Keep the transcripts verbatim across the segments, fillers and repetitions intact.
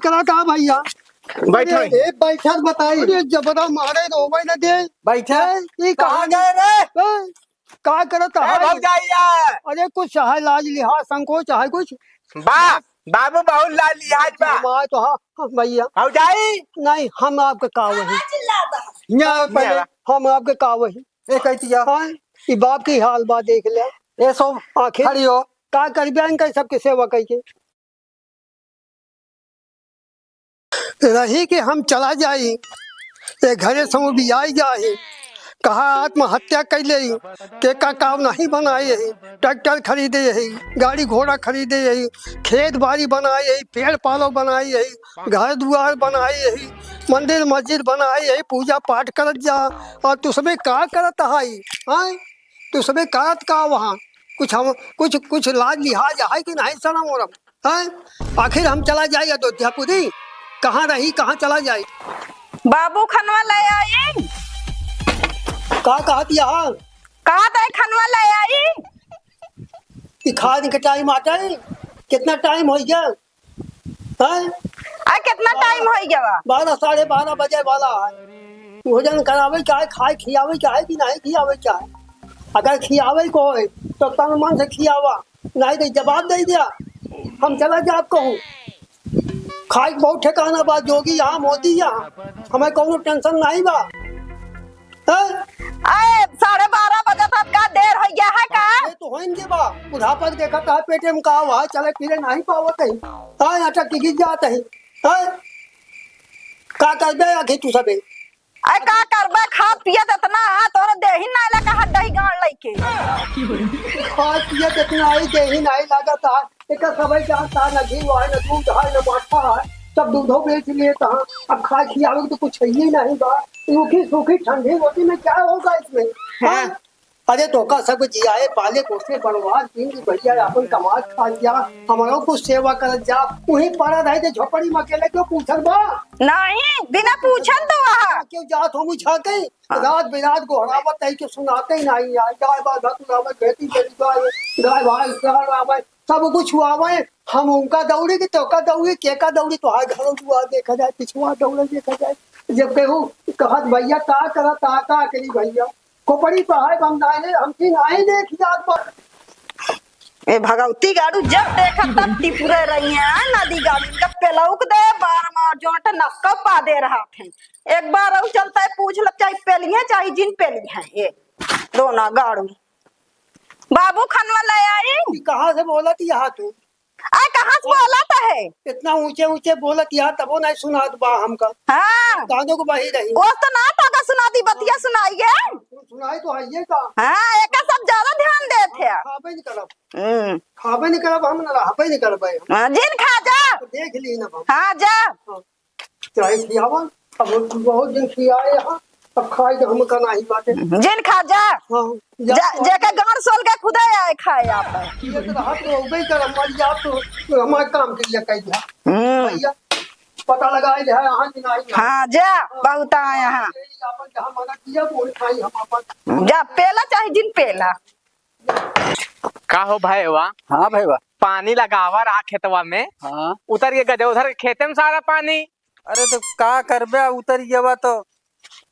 करत हा भइया। बैठो। अरे, ए, बैठत बताई। अरे, जबरा मारे, रोवे न दे। बैठे। ए, ई कहाँ कहाँ गए रे? ए, का करत ए, हा? भौजाइया। अरे, कुछ है लाज लिहाज, संकोच है कुछ? बा, बाबू बहुत लाज लिहाज बा। माँ तो हाँ, हाँ, भइया। भौजाई। नहीं, हम आपके का वही। कहाँ चिल्लाता है? यहाँ पहले। हम आपके का वही। ए, कहती है। हाँ, ई बाप की हाल बा, देख ले। ए, सो आखिर खड़ी हो। का करबे इनका सबके सेवा करके? रही कि हम चला जाई, ए घरे से उबियाई जाई, कहा आत्महत्या कर लेई, के का काम नहीं बनाए ही, ट्रैक्टर खरीदे ही, गाड़ी घोड़ा खरीदे ही, खेत बाड़ी बनाए ही, पेड़ पालो बनाए ही, घर दुआर बनाए ही, मंदिर मस्जिद बनाए ही, पूजा पाठ करत जा, और तू सबे का करत हाई, हाँ? तू सबे करत का वहाँ? कुछ हम, कुछ, कुछ लाज लिहाज है कि नहीं शरम वरम? हैं? आखिर हम चला जाई अयोध्यापुरी, कहाँ रही, कहाँ चला जाई? बाबू खनवा ले आई। का कहत यहाँ? कहत है खनवा ले आई। ई खान के टाइम आटे, कितना टाइम हो गया? हैं? आ, कितना टाइम हो गया बा? बारह, साढ़े बारह बजे वाला है। भोजन करावे का है, खाए खियावे का है कि नहीं खियावे का है? अगर खियावे को है, तो तन मन से खियावा, नहीं तो जवाब दे दिया, हम चला जाब कहूँ। खाए के बहुत ठिकाना बा, जोगी यहाँ, मोदी यहाँ, हमें कौनो टेंशन नहीं बा। हैं? अरे, साढ़े बारह बजे तक का देर हो गया है का? ये तो होइन के बा, बुढ़ापा के देखत है, पेटे में का हुआ, चले फिरे नहीं पावत है। हाँ, अटक के गिर जात है। हैं? का करबे आखिर तू सबे? अरे, का करबे, खात पियत इतना है, तोरे देही ना लगा हड्डही गाड़ लइके। खात पियत इतना है, देही नहीं लागत है। एकर सबई जान ता, न घी है, न दूध है, न माठा है, सब दूधो बेच लेत है। अब खाए खियावे के तो कुछ है ही नहीं बा। रूखी सूखी ठंडी रोटी में क्या होगा इसमें? हाँ। हाँ? अरे तोका सब जियाए, पाले पोसे, बनवार, तीन भैया अपन कमात खा जा, हमरो कुछ सेवा करत जा। वहीं पड़ा रहे थे झोपड़ी में अकेले, क्यों पूछत बा? नहीं, बिना पूछन तो वहाँ। क्यों जात हो मुझा के? हाँ। रात बिरात गोहरावत है, क्यों सुनाते ही नहीं यार। गाय बाधा सुनावे, खेती चली जाए, गाय भैंस चरावे, सब कुछ हुआवे, हम उनका दौड़ी कि तोका दौड़ी, के का दौड़ी, तोहार घर दुआर देखा जाए, पिछुआ दौड़े देखा जाए। जब केहू कहत, "भैया का करत, का, का करी भैया?" खोपड़ी पर है बंदाए, हमकी नाई देख जात बा। ए भगवती गाड़ू, जब देखत तब टिपुरे रही है, नदी गाड़ू, इनका पेलौक दे, बार मार जोट नक्का पा दे रहा थे। एक बार और चलता है, पूछ लब, चाहे पेली है, चाहे जिन पेली है, ये दोनों गाड़ू। बाबू खनवा ले आई। ई कहाँ से बोलत यहाँ तू? आ, कहाँ से बोलत है? इतना ऊंचे ऊंचे बोलत यहाँ, तबो नहीं सुनात बा हमका। हाँ। कानों को बही रही। वो तो ना तो का सुना दी, बतिया सुनाइए। तू सुनाई तो है ये का? हाँ, एका सब ज्यादा ध्यान देत है। खाबे नहीं करब। हम्म। खाबे नहीं करब, हम ना रहबे नहीं करबे। हाँ, जिन खा जा। तो देख ली ना हम। हाँ, जा। हाँ। चाहे खियावा, अब बहुत दिन खियाए हा, अब खाए तो हमका नाही बाटे। जिन खा जा। हाँ, जा जा, तो जेके गांड सोल के खुदे आए खाए आप। ये तो हाथ रोबे कर, मर जा तो हमारे काम के लिए कह दिया। हम्म। भैया, पता लगा है, यहाँ की नाही है। हाँ, जा, हाँ। बहुत आए हैं। अपन जहाँ मना किया, वो खाई हम अपन। जा, पेला चाहे जिन पेला। का हो भैया? हाँ भैया। पानी लगावा रहा खेतवा में। हाँ। उतर के गजो उधर खेते में सारा पानी। अरे तो का करबे, उतर गया तो।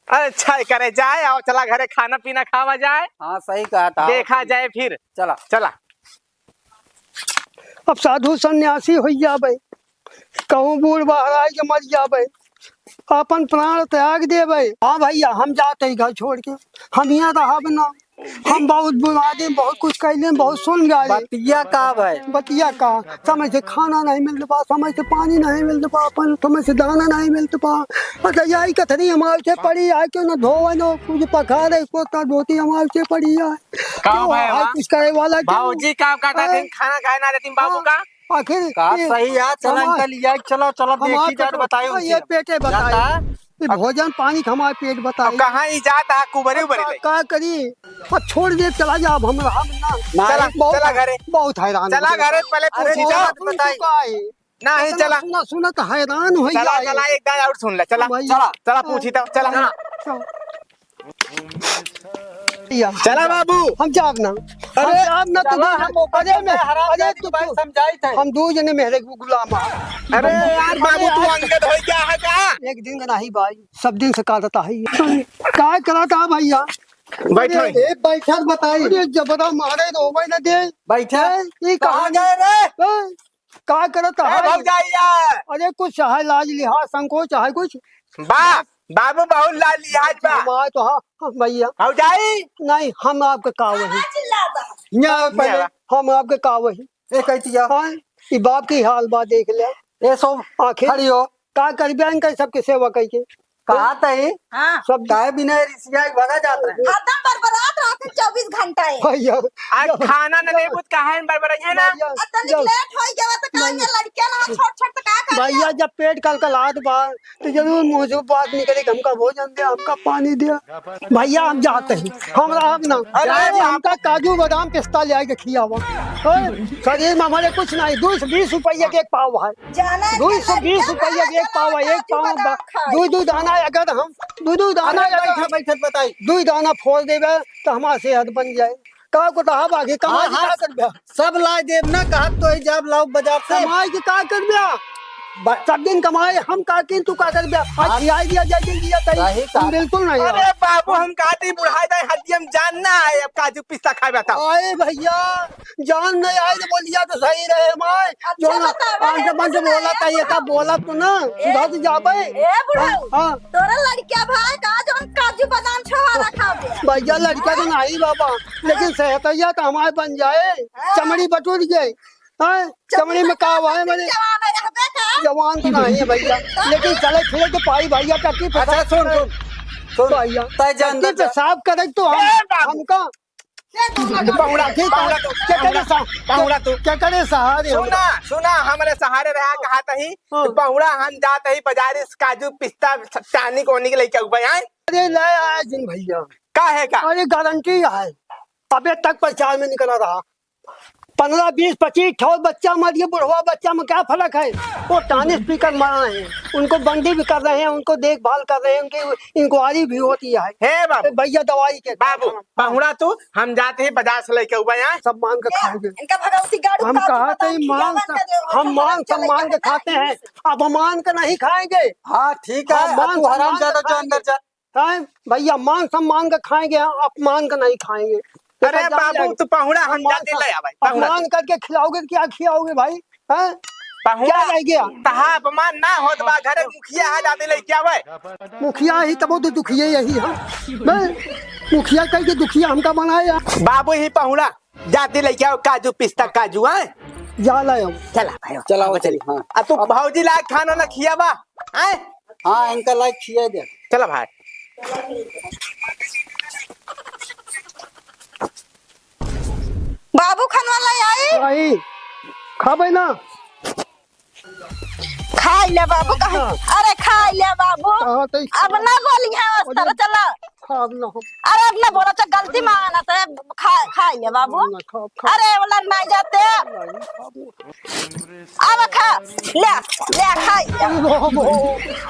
अच्छा करे जाए, आओ चला घरे खाना पीना खावा जाए। हाँ सही कहा था। देखा जाए फिर। चला। चला। अब साधु सन्यासी हो जाबे, कहूँ बूढ़ बहराई के मर जाबे, अपन प्राण त्याग देबे। हाँ भैया, हम जाते ही घर छोड़ के, हम यहाँ रहब ना। हम बहुत बुरा दिन, बहुत कुछ कैले, बहुत सुन गए। बतिया का भाई? बतिया का? समय से खाना नहीं मिलत बा, समय से पानी नहीं मिलत बा, अपन समय से दाना नहीं मिलत बा। अच्छा, यही कथनी हमारे से पड़ी, आए क्यों ना धोवे, ना कुछ पखारे, इसको तो धोती हमारे से पड़ी है। का क्यों भाई है, वाह? कुछ करे वाला क्यों? बाबूजी का कहता है? दिन खाना खाए ना देती बाबू हाँ, का? आखिर का ये सही है, चला हमार, इनका लिया, चला, चला, हमार देखी जात, कटो-, बताई ये उनसे। पेटे बताई। जाता? ये अब भोजन पानी के हमारे पेट बताई। अब कहाँ ही जाता है, कुबरी अब उबरी का, रही। का करी? अब छोड़ दे, चला जा, अब हम रहा ना। ना, चला, बहुत चला है-, घरे। बहुत हैरान चला हो गया। घरे, पहले अरे पूछी चला, जा। तू बताई। चुका है। नहीं, चला, चला। सुना, सुना तो हैरान हो चला, जाए। चला, एक दाई और सुन ले, चला। भैया। चला, चला, पूछी तो, चला। चला। चला बाबू। हम जाब ना। अरे, हम जाब ना, तू चला, दू हम जने, ओकर अरे, मैं, हराम अरे, जाति तू, के भाई तू, समझाई थे। हम दू जने मेहरे के गुलाम हैं। अरे यार, बाबू, अरे तू यार। अंगद होइ गया है का? एक दिन का नहीं भाई, सब दिन से काटता है ये। का करता भैया? बैठो। अरे, ए, बैठत बताई। अरे, जबरा मारे, रोवे न दे। बैठे। ए, ई कहाँ कहाँ गए रे? ए, का करत ए, है? भौजाइया। अरे, कुछ चाहे लाज लिहाज संकोच है कुछ? बा, बाबू बहुत लाज लिहाज बा। हमारे तो हाँ, हाँ, भैया। भौजाई। नहीं, हम आपके का वही। कहाँ चिल्लाता है? यहाँ पहले। यहाँ। हम आपके का वही। ए, कहती है। हाँ, ई बाप की हाल बा, देख ले। ए, सो आखिर खड़ी हो। का करबे इनका सबके सेवा कइके? कहा तई? हाँ। सब काहे बिना रिसिया के भगा जात रहे? हरदम बरबरात रहत है चउबीस घंटा है। भैया, आज जब खाना न जब देबू त काहे न बरबराई है ना? भैया, अतनी जब लेट होइ गया त का भैया, ये लड़कियां ना छोट छोट त का कर भैया, जब पेट कलकलात बा, तो जरूर मुँह से बात निकले कि हमका भोजन दे, हमका पानी दे। भैया, हम जाते हैं, हम रहब ना। अरे, अरे, हमका काजू, बादाम, पिस्ता ले आके खियावा। हैं? शरीर में हमारे कुछ नहीं, दो सौ बीस रुपया के एक पाव है। जाना है दो सौ बीस रुपया के एक पाव है, एक पाव बा-, दो, दो दाना अगर हम, दो, दो दाना अरे, अगर बैठा, हम बैठत बताई। दो दाना फोड़ देबे, तो हमार सेहत बन जाए। का को तो हम आगे कमाई हाँ, का हाँ। करबे? सब लाइ देब ना, कहत तो ही जाब लाउब बजार से। कमाई के का करबे? ब-, सब दिन कमाए, हम का किन, तू का करबे? आज हाँ। खियाई दिया, जाए दिन दिया, तई। सही हम कहा। बिल्कुल नहीं अरे यार। बाबू, हम कहत ही बुढ़ाई जाए, हड्डी हम जान ना आए, अब काजू पिस्ता खाए बताओ। आए भैया, जान नहीं आए तो बोलिया तो सही रहे हमारे। अच्छा जो ना, बतावे आंटे है, बंटे कैसे बोला आया? था, ये का बोला तो ना, ए, सुधा तो जाबे। ए बुढ़ऊ, हाँ। तोरा लड़किया भाई का जौन काजू बादाम छुहारा खावे। भैया, लड़का तो नहीं बाबा, लेकिन सेहतैया तो हमारे बन जाए, हाँ। चमड़ी बटुर जाए, हाँ? चमड़ी में का हुआ है मेरे? जवान है, रहबे का? जवान तो नहीं है भैया, लेकिन चले फिरे तो पाई भैया, टट्टी पेशाब अच्छा, सुन, करे। सुन, सुन। भैया, तय जान टट्टी दे, पेशाब करे तो हम, ए, बाबू। हमका ये दोनों पहुड़ा, के पहुड़ा तू, क्या करे पहुड़ा, सा-, पहुड़ा तू। क्या करे सहारे सुना, हमरा? सुना, हमरे सहारे रहा, हाँ। कहा तही, हाँ। तो पहुड़ा हम जात ही बाजारी से काजू, पिस्ता, टानिक ओनिक लेके आऊ भाई, आए? अरे, ले आया जिन भैया। का है का? अरे, गारंटी है। अबे तक प्रचार में निकला रहा। पन्द्रह, बीस, पच्चीस ठो बच्चा मर गए, बुढ़वा बच्चा में क्या फर्क है? वो टानिक पीकर मर रहे हैं, उनको बंदी भी कर रहे हैं, उनको देखभाल कर रहे हैं, उनकी इंक्वायरी भी होती है। हे बाबू। ए भैया, दवाई के बाबू, हाँ। पहुड़ा तू, हम जाते हैं बाजार से लेके हुआ यहाँ। सब मांग के ए, खाएंगे। इनका भगवती गाड़ू हम का कहा पता थे, खिया मांग बन के दे, हम हम मान चले सम्मान के के खाते हैं, अपमान के नहीं खाएंगे। हाँ, ठीक है, हाँ, अब मान तू हराम सम्मान ज्यादा के जो अंदर खाएंगे। जा। हैं? भैया, मान सम्मान के खाएंगे, अपमान के नहीं खाएंगे। अरे देखा जाए बाबू, जाए। तू पहुड़ा, हम अपमान जाते ले आवे, पहुड़ा अपमान तू। करके खिलाओगे तो क्या खिलाओगे भाई? हैं? पहुड़ा, क्या रह गया? तहा अपमान ना होत बा, घरे मुखिया है, जाते लेके आवे। मुखिया ही तबो तो दुखिया यही है। हैं? मुखिया कह के दुखिया हमका बनाया। बाबू ही पहुड़ा, जाते लेके आओ काजू पिस्ता काजू, हैं? जा लाओ। चला भाई, चला, अब चली। चली, हाँ। अब तू भौजी ला खाना ना खियावा, हैं? हाँ, इनका लायक खिया दे। चला भाई। बाबू खनवा लाई आई? आई। खाबे ना? खाई ले बाबू, कहीं। हाँ। अरे खाई ले बाबू। हाँ, तो अब ना बोली है उस तरह, चला। खाब ना हो। अरे अब ना बोला, तो गलती माना तो खा, खाई ले बाबू। ना, खाब, खाब। अरे वाला नहीं जाते। नहीं, खाब ना। अब खा, ले, ले खाई। अरे राम हो,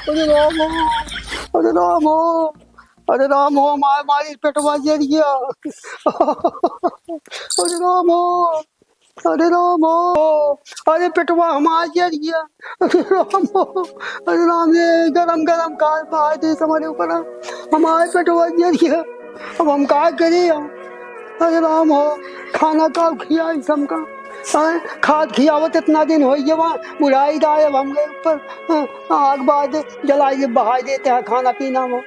अरे राम हो, अरे राम हो, अरे राम हो, मार मारी पेटवा जरिया। अरे राम हो, अरे राम हो, अरे पेटवा हमार जरिया। अरे राम हो, अरे राम, ये गरम गरम खाए पाए दे हमारे ऊपर, हमारे पेटवा जरिया। अब हम का करी हम? अरे राम हो, खाना का खियाई हमका? हैं? खाद खियावत इतना दिन होइ गवा, बुढ़ाई दाए अब हमरे ऊपर, हैं? आग बाद जलाई के बहाई देते हैं खाना पीना में।